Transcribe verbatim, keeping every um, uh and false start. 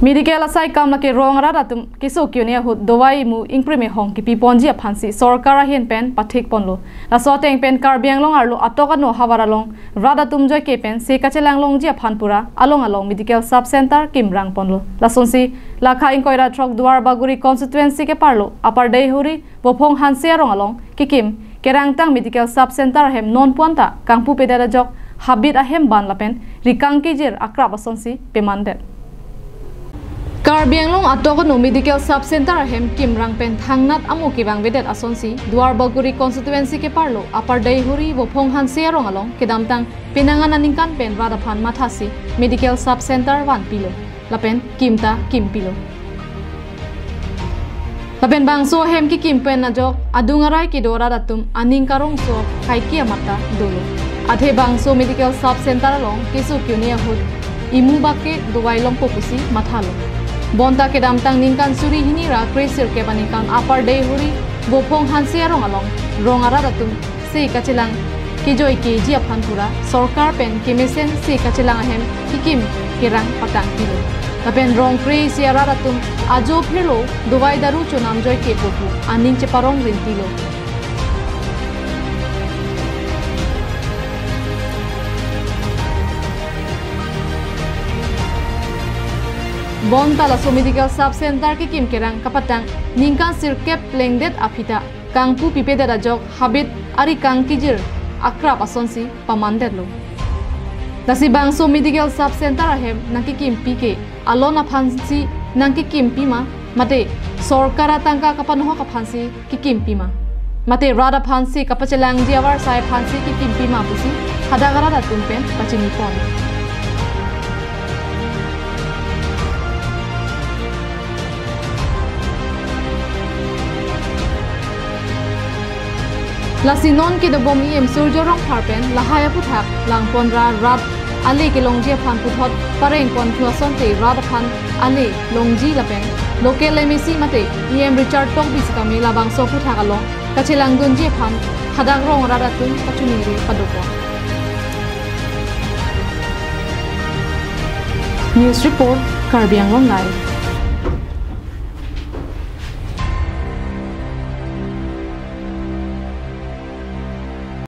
Medical asai kam lake rong arat atum keso ke-un-e ahut dovai imu ingprime hong kipi ponji aphansi sorkar ahin pen pathik ponlo. Laso ateng pen Karbi Anglong arlo atok ano havar along rat atum joike pen se kachelang longji aphan pura along along medical sub center kimrang ponlo. Lasonsi lakha ingkoi ra throk Duar Bagori constituency keparlo Upper Deihori, Vophong Hanse arong along kekim kerangtang medical sub center ahem non puan ta kangpupedet ajok habit ahem ban lapen rikang kejir akrap asonsi pemandet. Karbi Anglong atok ano medical sub center ahem kimrang pen thangnat amo kevangvedet asonsi Duar Bagori constituency keparlo Upper Deihori, Vophong Hanse arong along kedamtang penang aningkan pen rat aphan mathasi medical sub center vanpilo lapen kim ta kimpilo. Lapen bangso ahem kekim pen ajok adung arai kedo arat atum aning karongso kaike amat ta dolo. Athe bangso medical sub center along keso ke-un-e ahut imu bak ke dovai longpo pusi mathalo. Bonta kedamtang ningkan suri hini ra kre sirkep aningkan Upper Deihori, Vophong Hanse arong along rong arat atum se kachelang kejoikeji aphan pura sorkar pen kemesen se kachelang ahem kekim kerang patangpilo. Lapen rong kre isi arat atum ajo phirlo dovai daru chonam joikepo pu aning cheparong rintilo. Bonta laso medical sub center kekim kerang kapatang ningkan sirkep plengdet aphi ta kangpupipedet ajok habit arikang kejir akrap asonsi pamandetlo. Lasi bangso medical sub center ahem nangkekimpi ke alon aphansi nangkekimpi ma, mate sorkar atangka kapanhok aphansi kekimpi ma, mate rat aphansi kapachelangji avarsai aphansi kekimpi ma pusi hadak arat atum pen pachini pon. Lasi non kedobom E M Surjya Rongphar pen lahai aphuthak langpon ra rat ale kelongji aphan puthot pareng ponthu asonte rat aphan ale longji lapen local M A C mate E M Richard Tokbi sitame labangso aphuthak along kachelangdunji aphan hadak rong arat atum kachiningri padokok. News report, Karbi Anglong Live.